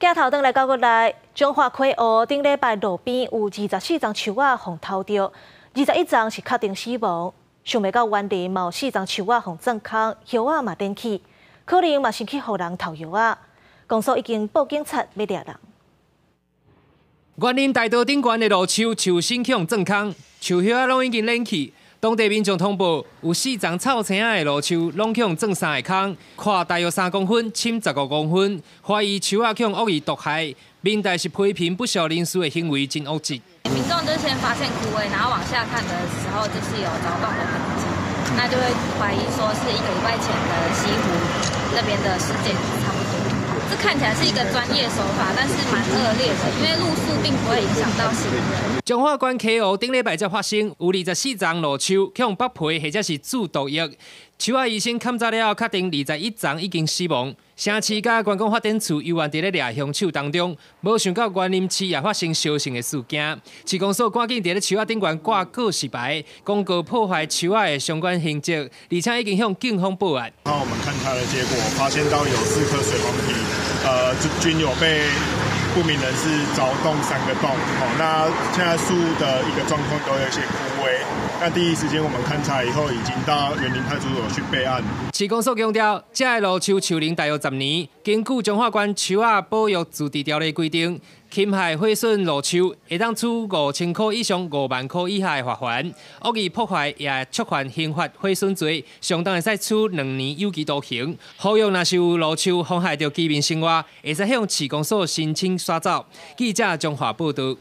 鏡頭轉來到國內，彰化溪湖頂禮拜路邊有24叢樹仔予偷著，21叢是確定死亡。想袂到員林嘛有四叢樹仔予鑽空，葉仔嘛顛去，可能嘛是去予人偷葉仔。公所已經報警察欲掠人。員林大道頂懸的路樹樹身予鑽空，樹葉仔攏已經攣去。當地民眾通報，有四叢臭青仔的路樹攏予鑽三个空，寬大約3公分，深15公分，懷疑樹仔予惡意毒害。民代是批評不肖人士的行為真惡質。民眾就先發現枯萎，然後往下看的時候，就是有鑿洞的痕跡，那就會懷疑說是一個禮拜前的西湖那邊的事件差不多。這看起來是一個專業手法，但是蠻惡劣的，因為路樹並不會影響到行人。彰化縣溪湖頂禮拜才發生，有24叢路樹予剝皮或者是注毒藥，樹仔醫生勘查了後，確定21叢已經死亡。城市佮觀光發展處猶原佇咧掠兇手當中，無想到員林市也發生相似的事件。市公所趕緊佇咧樹仔頂懸掛告示牌，公告破壞樹仔的相關形跡，而且已經向警方報案。那我們勘查的結果，發現到有四顆水黃皮，均有被不明人士鑿洞三個洞。哦，那現在樹的一個狀況都有一些枯萎。那第一時間我們勘查以後，已經到員林派出所去備案。市公所強調，這个路樹樹齡大約10年，根據彰化縣樹仔保育自治條例規定，侵害毀損路樹，會當處5000箍以上5萬箍以下的罰鍰；惡意破壞也觸犯刑法毀損罪，相當會使處2年有期徒刑。呼籲若是有路樹妨害著居民生活，會使向市公所申請刷走。記者彰化報導。